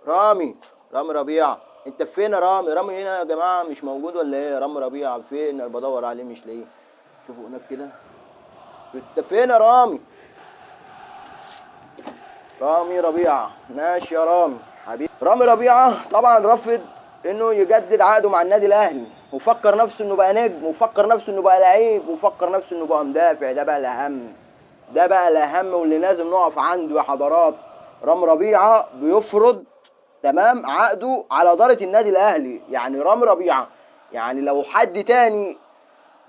رامي، رامي ربيعه، انت فين يا رامي؟ رامي هنا يا جماعة مش موجود ولا ايه؟ رامي ربيعه فين؟ انا بدور عليه مش لاقيه. شوفوا هناك كده، انت فين يا رامي؟ رامي ربيعه، ماشي يا رامي حبيبي. رامي ربيعه طبعا رفض انه يجدد عقده مع النادي الاهلي، وفكر نفسه انه بقى نجم، وفكر نفسه انه بقى لعيب، وفكر نفسه انه بقى مدافع. ده بقى الاهم، ده بقى الاهم واللي لازم نقف عنده يا حضرات. رامي ربيعه بيفرض تمام عقده على ادارة النادي الاهلي. يعني رامي ربيعه يعني لو حد تاني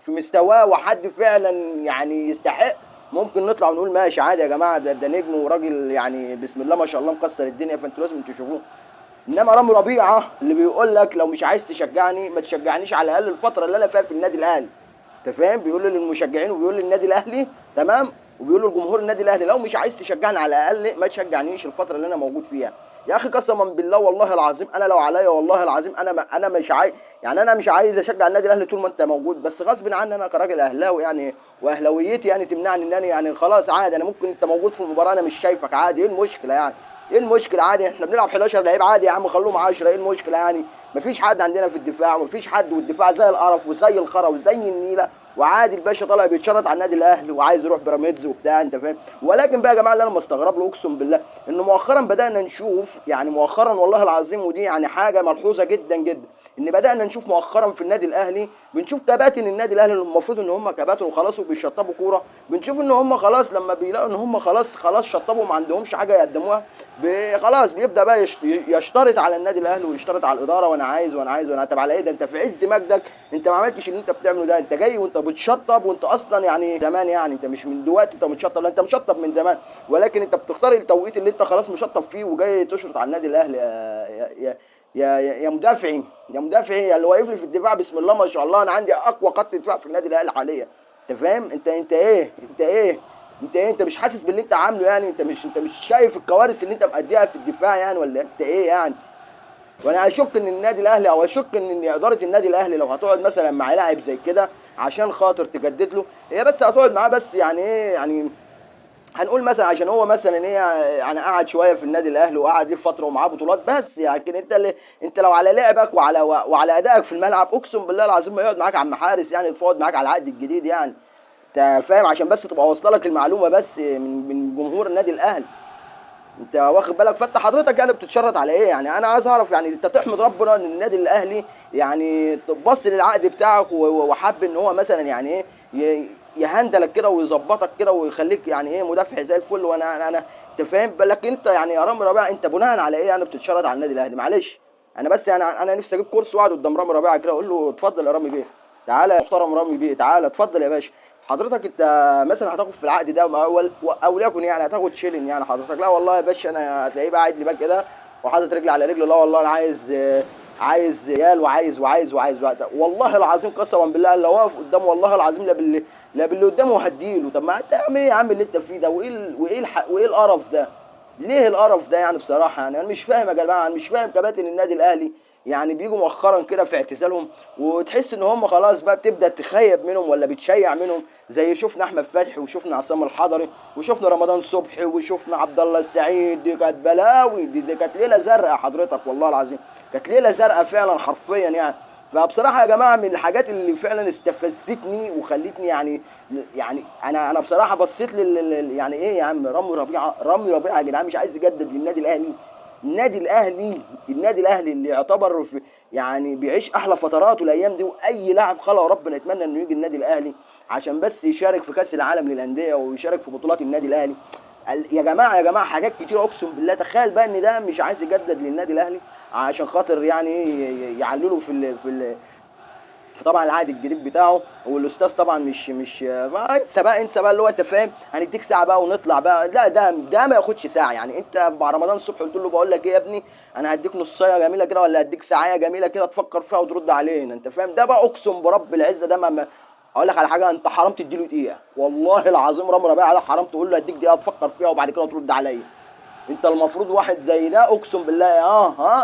في مستواه وحد فعلا يعني يستحق ممكن نطلع ونقول ماشي عادي يا جماعة، ده نجم وراجل يعني بسم الله ما شاء الله مكسر الدنيا، فانتوا لازم تشوفوه. انما رامي ربيعه اللي بيقول لك لو مش عايز تشجعني ما تشجعنيش على الاقل الفترة اللي انا فيها في النادي الاهلي، انت فاهم؟ بيقول للمشجعين وبيقول للنادي الاهلي تمام، وبيقول لجمهور النادي الاهلي لو مش عايز تشجعني على الاقل ما تشجعنيش الفترة اللي انا موجود فيها. يا اخي قسما بالله والله العظيم انا لو عليا والله العظيم انا مش عايز، يعني انا مش عايز اشجع النادي الاهلي طول ما انت موجود، بس غصب عني انا كراجل اهلاوي يعني، واهلاويتي يعني تمنعني ان انا يعني خلاص عادي، انا ممكن انت موجود في المباراة انا مش شايفك عادي، ايه المشكلة يعني؟ ايه المشكلة عادي، احنا بنلعب 11 لعيب عادي يا عم، خلوهم 10، ايه المشكلة يعني؟ مفيش حد عندنا في الدفاع، ومفيش حد، والدفاع زي القرف وزي الخرا وزي النيله، وعادي الباشا طالع بيتشرط على النادي الاهلي وعايز يروح بيراميدز وبتاع، انت فاهم؟ ولكن بقى يا جماعة اللي انا مستغرب له اقسم بالله انه مؤخرا بدانا نشوف، يعني مؤخرا والله العظيم ودي يعني حاجة ملحوظة جدا جدا، ان بدانا نشوف مؤخرا في النادي الاهلي، بنشوف كباتن النادي الاهلي اللي المفروض ان هم كباتن وخلاص وبيشطبوا كورة، بنشوف ان هم خلاص لما بيلاقوا ان هم خلاص شطبوا وما عندهمش حاجة يقدموها، خلاص بيبدا بقى يشترط على النادي الاهلي ويشترط على الادارة، وانا عايز وانا عايز وانا. طب على ايه ده؟ انت في عز مجدك انت ما عملتش اللي انت بتعمله ده، انت جاي وانت بتشطب وانت اصلا يعني زمان، يعني انت مش من دلوقتي انت متشطب، لا انت مشطب من زمان، ولكن انت بتختار التوقيت اللي انت خلاص مشطب فيه وجاي تشرط على النادي الاهلي. يا يا يا يا مدافعي، يا مدافعي، يا اللي واقف لي في الدفاع بسم الله ما شاء الله، انا عندي اقوى خط دفاع في النادي الاهلي حاليا، انت فاهم؟ انت انت ايه؟ انت ايه؟ انت ايه؟ انت مش حاسس باللي انت عامله يعني؟ انت مش شايف الكوارث اللي انت مأديها في الدفاع يعني، ولا انت ايه يعني؟ وانا اشك ان النادي الاهلي، او اشك ان ادارة النادي الاهلي لو هتقعد مثلا مع لاعب زي كده عشان خاطر تجدد له، هي بس هتقعد معاه بس يعني ايه يعني، هنقول مثلا عشان هو مثلا ايه يعني قعد شوية في النادي الاهلي وقعد ليه فترة ومعاه بطولات بس، لكن انت اللي انت لو على لعبك وعلى ادائك في الملعب اقسم بالله العظيم ما يقعد معاك عم حارس يعني، يتفاوض معاك على العقد الجديد يعني، انت فاهم؟ عشان بس تبقى واصله لك المعلومة بس من جمهور النادي الاهلي، انت واخد بالك؟ فانت حضرتك يعني بتتشرط على ايه يعني؟ انا عايز اعرف يعني، انت تحمد ربنا ان النادي الاهلي يعني بص للعقد بتاعك وحب ان هو مثلا يعني ايه يهندلك كده ويظبطك كده ويخليك يعني ايه مدافع زي الفل، وانا انا انت فاهم؟ لكن انت يعني يا رامي ربيعه انت بناء على ايه يعني بتتشرط على النادي الاهلي؟ معلش انا بس يعني انا نفسي اجيب كرسي واقعد قدام رامي ربيعه كده اقول له اتفضل يا رامي بيه، تعالى يا محترم رامي بيه، تعالى اتفضل يا باشا. حضرتك انت مثلا هتاخد في العقد ده او ليكن يعني هتاخد شيلن يعني حضرتك، لا والله يا باشا انا هتلاقيه بقى قاعد لي بقى كده وحاطط رجل على رجله، لا والله انا عايز ريال وعايز وعايز وعايز، والله العظيم قسما بالله اللي واقف قدامه والله العظيم لا باللي قدامه هديله. طب ما انت اعمل ايه يا عم اللي انت فيه ده؟ وايه القرف ده؟ ليه القرف ده يعني؟ بصراحة يعني انا مش فاهم يا جماعة، انا مش فاهم كباتن النادي الاهلي يعني بيجوا مؤخرا كده في اعتزالهم وتحس ان هم خلاص بقى بتبدا تخيب منهم ولا بتشيع منهم، زي شفنا احمد فتحي وشفنا عصام الحضري وشفنا رمضان صبحي وشفنا عبد الله السعيد، دي كانت بلاوي، دي كانت ليلة زرقاء حضرتك والله العظيم، كانت ليلة زرقاء فعلا حرفيا يعني. فبصراحة يا جماعة من الحاجات اللي فعلا استفزتني وخلتني يعني انا بصراحة بصيت لل يعني ايه يا عم رامي ربيعه، رامي ربيعه يا جدعان مش عايز يجدد للنادي الاهلي. النادي الاهلي، النادي الاهلي اللي يعتبر في يعني بيعيش احلى فتراته الايام دي، واي لاعب خلق ربنا يتمنى انه يجي النادي الاهلي عشان بس يشارك في كاس العالم للاندية ويشارك في بطولات النادي الاهلي. يا جماعة يا جماعة حاجات كتير اقسم بالله. تخيل بقى ان ده مش عايز يجدد للنادي الاهلي عشان خاطر يعني يعللوا في طبعا العقد الجديد بتاعه، والاستاذ طبعا مش انسى بقى، انسى بقى اللي هو انت فاهم، هنديك ساعة بقى ونطلع بقى، لا ده ما ياخدش ساعة يعني. انت مع رمضان الصبح قلت له بقول لك ايه يا ابني، انا هديك نصايه جميلة كده ولا هديك ساعة جميلة كده تفكر فيها وترد علينا، انت فاهم؟ ده بقى اقسم برب العزة ده ما اقول لك على حاجة، انت حرام تديله دقيقة والله العظيم. رامي ربيعه ده حرام تقول له هديك دقيقة تفكر فيها وبعد كده ترد عليا. انت المفروض واحد زي ده اقسم بالله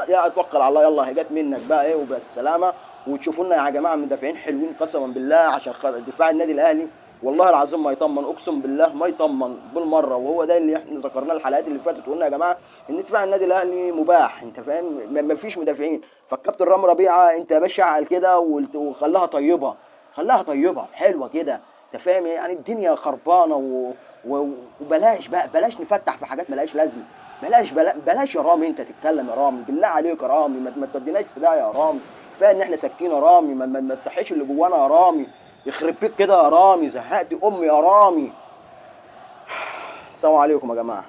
يا اتوكل على الله، يلا هي جت منك بقى ايه وبالسلامه. وتشوفوا لنا يا جماعة مدافعين حلوين قسما بالله عشان دفاع النادي الاهلي والله العظيم ما يطمن، اقسم بالله ما يطمن بالمرة. وهو ده اللي احنا ذكرناه الحلقات اللي فاتت، وقلنا يا جماعة ان دفاع النادي الاهلي مباح، انت فاهم، ما فيش مدافعين. فالكابتن رامي ربيعه انت يا باشا عقل كده وخلاها طيبة، خلاها طيبة حلوة كده، انت فاهم يعني. الدنيا خربانة وبلاش بقى، بلاش نفتح في حاجات ملهاش لازمه، بلاش بلاش يا رامي انت تتكلم يا رامي، بالله عليك يا رامي ما توديناش في ده يا رامي، كفاية ان احنا ساكتين يا رامي، ما تصحيش اللي جوانا يا رامي، يخرب بيك كده يا رامي، زهقت امي يا رامي. السلام عليكم يا جماعة.